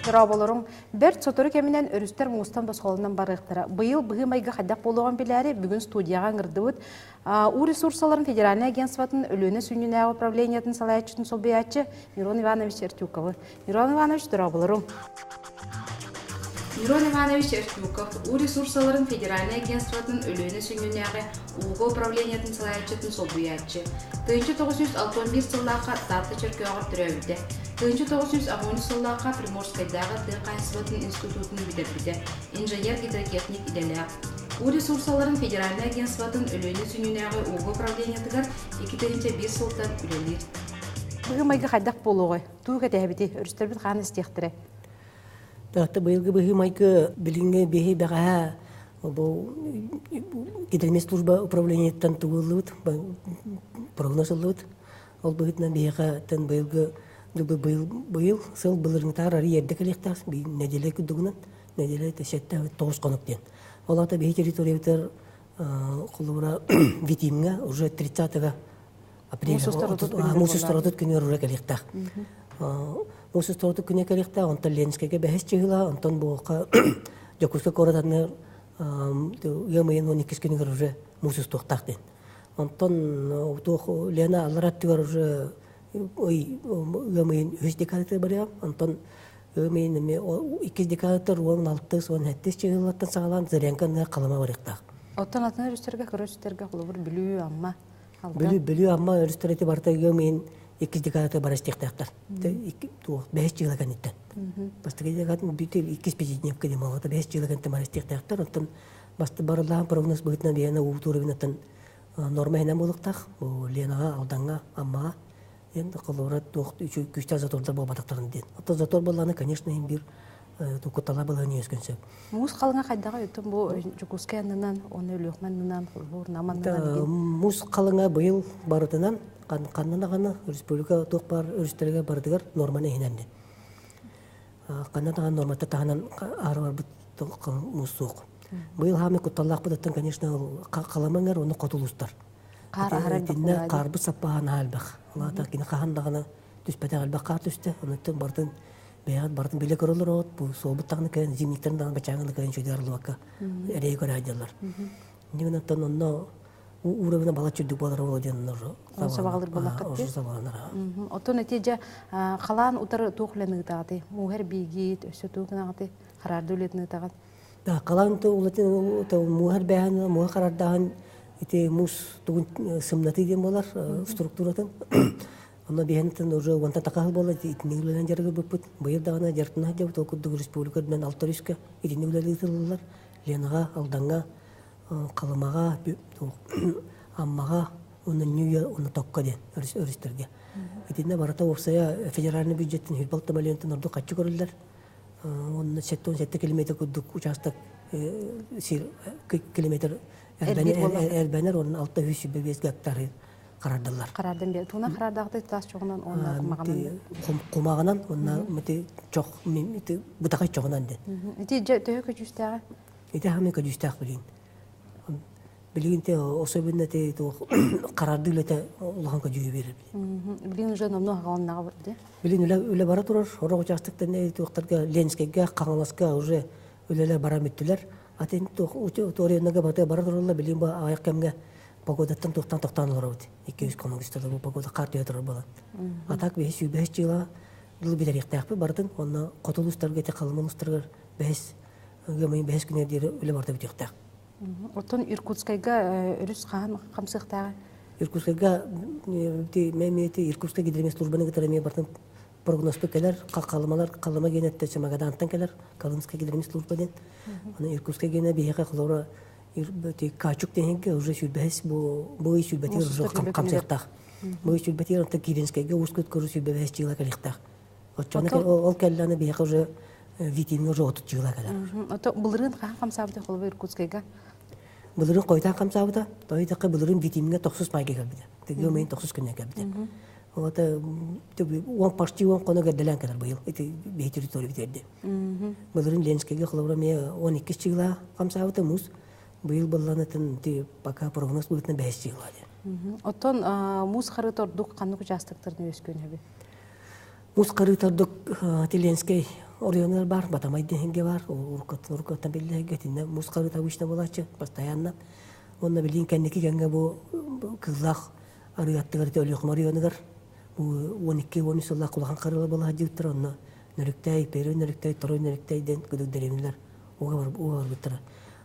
Дорооболоруҥ. Бэрт сотору кэминэн өрүстэр муустан босхолонон барыахтара. Быйыл быһыы-майгы хайдах буолуоҕун билээри бүгүн студияҕа ыҥырдыбыт. Уу ресурсаларын федеральнай агентствотын Өлүөнэ сүнньүнээҕи управлениетын салайааччытын солбуйааччы Мирон Иванович Эртюковы. Мирон Иванович, дорооболоруҥ. Мирон Иванович Эртюков, Уу ресурсаларын федеральнай агентствотын Өлүөнэ сүнньүнээҕи ууга управлениетын салайааччытын солбуйааччы. 1961 сыллаахха Таатта Чөркөөҕөр төрөөбүтэ. 1980 сыллаахха Приморскайдааҕы тыа хаһаайыстыбатын институтун бүтэрбитэ. Инженер-гидротехник идэлээх. Уу ресурсаларын федеральнай агентствотын Өлүөнэ сүнньүнээҕи ууга управлениетыгар 2001 сылтан үлэлиир. Быһыы-майгы хайдах буолуоҕай? Тугу кэтэһэбитий? Өрүстэрбит хаан истиэхтэрэ. Таатта быйылгы быһыы-майгы билиҥҥи биһи бэҕэһээ бу гидромет служба управлениеттан тугуллубут, прогноз ыллыбыт. Ол быһыытынан биһиэхэ тэн быйылгы быйыл быйыл сыл былырыҥҥытааҕар арыый эрдэ кэлиэхтээх нэдиэлэ курдугунан нэдиэлэ сэттэ тоҕус хонук диэн. Ол аата биһи территориябытыгар холобура Витимҥа уже 30 апреля муус устар отут күнүгэр уже кэлиэхтээх. Муус устар отут күнүгэр кэлиэхтээх, онтон Ленскэйгэ бэһис чыһыла, онтон буолка Дьокуускай куорат анныгар ыам ыйын он иккис күнүгэр уже муус устуохтаах диэн. Онтон туох Лена аллара өттүгэр уже ый ыам ыйын үһүс декадатыгар барыам, онтон ыам ыйын эмиэ иккис декадатыгар уон алтыс, уон сэттис чыһылаттан саҕалаан Зырянка анныгар Халыма барыахтаах. Оттон атын өрүстэргэ, кыра өрүстэргэ, холобур, Бүлүү, Амма, Бүлүү, Бүлүү, Амма өрүстэр ити барыта ыам ыйын иккис декадата бара истиэхтээхтэр. Туох бэһис дьыла кэнниттэн. Бастакы декадатын иккис пятидневка диэн буолла. Бэһис дьыла кэнниттэн бара истиэхтээхтэр. Оттон басты барыллаан прогноз быһыытынан биһиэнэ уу туурабынаттан норма иһинэн буолуохтаах. Бу Ленаҕа, Алдаҥҥа, Аммаҕа диэн холобура туох үчүгэй күүстээх затордар буолбатахтарын диэн. Оттон затор буоллаҕына, конечно, иһин биир куттала былаһын үөскүн сөп. Муус халыҥа хайдаҕа өтөн бу Дьокуускай аннынан, оны Өлүөхүмэ аннынан, Холбуур Нам аннынан Муус халыҥа быйыл барытынан ханна даҕаны республика туох баар өрүстэригэр барытыгар норманы иһинэн диэн. Ханна даҕаны нормата таһынан аара барбыт муус суох. Быйыл хаамай кутталлаахпытыттан, конечно, халамаҥар уонна хотулуустар. Хаар аһара Итиннэ хаарбыт саппааһа наһаа элбэх. Улаата кини хаһан даҕаны түспэтэх элбэх хаар түстэ. Онуттан барытын бэйэҕит барытын билэ көрөлөр от бу суолбут даҕаны кэлэн зимниктэрин даҕаны бачааҥҥа кэлэн үчүгэй арыллыбакка эрэйи көрө сылдьаллар. Иннигинаттан онно уровена балачча үрдүк буолар буолуо диэн сабаҕалыыр буоллаххыт сабаҕаланар. Оттон ити дьэ халаан утары туох үлэни ыытаҕытый? Мууһар биигит, өссө туох гынаҕытый? Хараарды үлэтин ыытаҕыт? Да, халаан мууһар бээһин, мууһа харардааһын ити муус тугун сымнатыы диэн буолар структуратын. Онно биһэнтэн уже уонтан такаһыл буолла итинник үлэнэн дьарыгырбыппыт. Быйыл даҕаны дьарыктана сылдьабыт. Ол курдук республика үрдүнэн алта өрүскэ итинник үлэлии ыытыллар. Ленаҕа, Алдаҥҥа, Халымаҕа, Аммаҕа уонна Нью уонна Токко диэн өрүстэргэ. Итиннэ барыта уопсайа федеральный бюджеттэн 106 миллионтан ордук харчы көрүллэр. Уонна 77 километр курдук участок сир километр эрбэнэр уонна 625 гектар харардыллар. Харардан бер. Туна харардаҕытай тас чоҕунан уонна кумаҕынан. Кумаҕынан уонна ити чох ити бытахай чоҕунан ден. Ити дьэ төһө көдьүүстээҕэ? Ити хамы көдьүүстээх билигин. Билигин те особенно те харарды үлэтэ улахан көдьүүһү берер. Билигин уже номно хаҕаланнаҕа барды. Билигин үлэ үлэ бара турар. Сорох участоктан туохтарга Ленскэйгэ, Хаҥаласка уже үлэлэр бара бүттүлэр. Атын туох Туореннага бата бара тураллар. Билигин бу аҕыйах кэмҥэ погодаттан туохтан тохтоон олоробут. 200 хонук устата бу погода хаар түһэ турар буолан. А так биһи сүүбэһис дьыла дыл билэриэхтээхпит барытын. Онно хоту улуустарга ити Халыма улуустарыгар бэһис ыам бэһис күнүгэр диэри үлэ барыта бүтүөхтээх. Оттон Иркутскайга өрүс хаһан хамсыахтааҕый? Иркутскайга ити Иркутскай гидромет службаны кытары эмиэ барытын прогнозпут кэлэр. Халымалар Халыма гиэнэттэ Магадаантан кэлэр. Колымская гидромет служба диэн. Аны Иркутскай гиэнэ биһиэхэ холобура Качук диэҥҥэ уже сүүрбэһис бу бу ый сүүрбэтигэр уже хамсыахтаах. Бу ый сүүрбэтигэр онтон Киринскэйгэ Уус-Кут көрү сүүрбэбэһис дьыла кэлиэхтээх. Оччону ол кэллэҕинэ биһиэхэ уже Витимҥэ уже отут дьыла кэлэр. Ото былырыын хаһан хамсаабыта холобур Иркутскайга? Былырыын хойутаан хамсаабыта. Тоҕо былырыын Витимҥэ тохсус майга кэлбитэ. Тыгыам ыйын тохсус күнүнэн кэлбитэ. Ота уон почти уон хоно гэрдэлээн кэлэр быйыл ити биһи территория бүтэрди. Былырыын Ленскэйгэ холобура эмиэ он иккис чыгылаа хамсаабыта муус. Быйыл былланытын ти пока прогноз быһыытынан бэһис дьыла диэн. Оттон муус харыыта ордук ханнык учаастактарын үөскүөн сөбүй? Муус харыыта ордук Тиленскэй оройуонугар бар, Батамай диэн бар, уруккаттан биллэ итиннэ муус харыыта обычно буолааччы постоянно. Уонна билигин кэнники кэмҥэ бу Кыыллаах арыы аттыгар Өлүөхүмэ оройуонугар бу 12-13 сыллаах улахан харыыла буола сылдьыбыттар, онно Нөрүктэй, Первый Нөрүктэй, Второй Нөрүктэй диэн кыдык дэриэбинэлэр ууга барбыттара.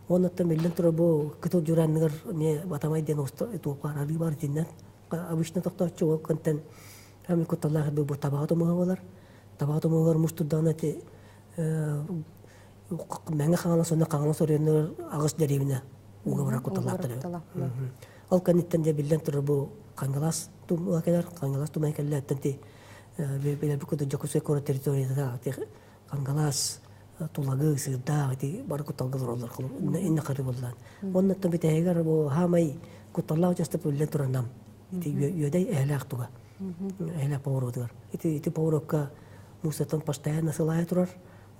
Оннуттан биллэн турар бу Кытыл Дьураанныгар эмиэ Батамай диэн туох арыы бар итиннэн обычно тохтооччу ол кэнтэн ами кутталлаах бу табаҕа тумуһа буолар. Табаҕа тумуһугар муус турдаҕына ити Мэҥэ Хаҥалас уонна Хаҥалас оройуонугар аҕыс дэриэбинэ ууга барар кутталлаахтар. Ол кэнниттэн дьэ биллэн турар бу Хаҥалас тумуһа кэлэр, Хаҥалас тумуһа кэллээттэн ти билэрбит курдук Дьокуускай куорат территорията Кангалаас, Тулагы, Сыырдаах ити бары кутталга олороллор инна хары боллаан. Оннуттан бүтэһигэр бу хаамай кутталлаах участок биллэн турар нам. Ити үөдэй эһэлээх туга. Эһэлээх поворотугар. Ити ити поворотка мусортан постоянно сылайа турар.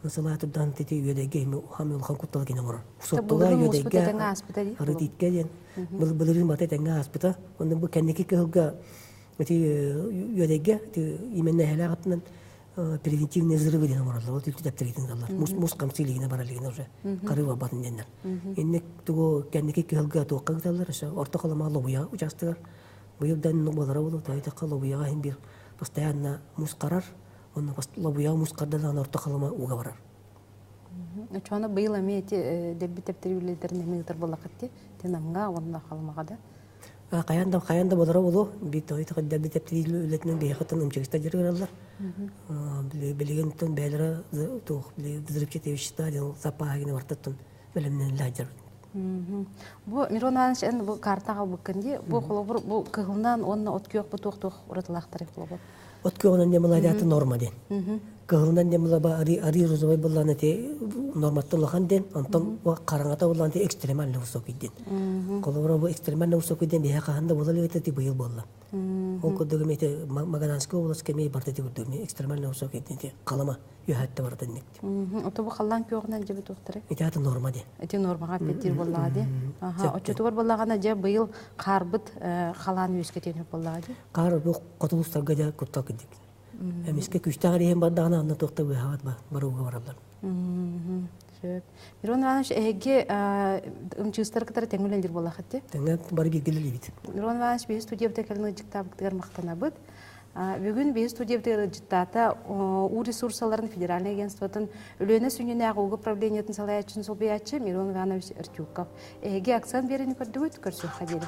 Сылайа турдан ити үөдэйгэ хаамай улахан куттал кини оҥорор. Суоттуга үөдэйгэ арытиткэ диэн былырыын бата тэҥҥэ ааспыта. Онно бу кэнники кыһылга ити үөдэйгэ ити именно эһэлээх аттынан превентивные взрывы диэн оҥороллор. Ол түлтү тэптэритин ылаллар. Мус мус хамсыы илигинэ барар илигинэ уже хары барбатын диэннэр. Инник тугу кэнники кыһылга туохха ыыталлар өссө орто халыма лобуйа учаастагар быйыл да буолара буолуо тоойдоххо лобуйаҕа иһин биир постоянно мус харар онно лобуйаҕа мус харданаҕына орто халыма ууга барар. Очоно быйыл эмиэ ити дэлби тэптэрии үлэлэрин эмиэ ыытар буоллаххыт дии. Намҥа уонна Халымаҕа да. Хайаан да хайаан да болоро болу би той тыгыдда тэптиил үлэтинэн биһиэхэтин ымчыгыста дьарыгыраллар. Билигин тон бээлere туох взрывчатые вещества диэн запаһыгына бартаттан бэлэмнэниллэ дьар. Бу Мирон Иванович эн бу картаҕа буккын дии. Бу холобур бу кыһылынан уонна от күөх бу туох туох уратылаахтарый холобур? От күөҕүнэн диэн норма диэн. Кыһылынан диэн була ари ари розовай буллаан эти норматтан улахан диэн, онтон хараҥата буллаан ти экстремально высокий диэн. Холобура бу экстремально высокий диэн биһиэхэ хаһан да буола илик эти быйыл буолла. Ол курдук эти Магаданская область кэмей барда ти курдук экстремально высокий диэн ти халама үөһэтте барда инник. Ото бу халлаан күөҕүнэн дьэби туохтары? Ити аты норма диэн. Ити нормаҕа эппиэттиир буоллаҕа дии. Аха, оччотугар буоллаҕына дьэ быйыл хаарбыт халаан үөскэтиэн буоллаҕа дии. Хаар бу хотулустарга дьэ куттал кырдьык. Эмискэ күстээх иһин бардаҕына анна туохта быыһаабат бары ууга бараллар. Сөп. Мирон Иванович, эһиги ымчыыстары кытары тэҥ үлэлиир буоллаххыт дии? Тэҥҥэ бары бииргэ үлэлиибит. Мирон Иванович, биһи студиябыта кэлин ыалдьыттаабытыгар махтанабыт. Бүгүн биһи студиябытыгар ыалдьыттаата уу ресурсаларын федеральнай агентствотын Өлүөнэ сүнньүнээҕи ууга управлениетын салайааччытын солбуйааччы Мирон Иванович Эртюков. Эһиги акцент биэрэни көрдүгүт, көрсүөххэ диэри.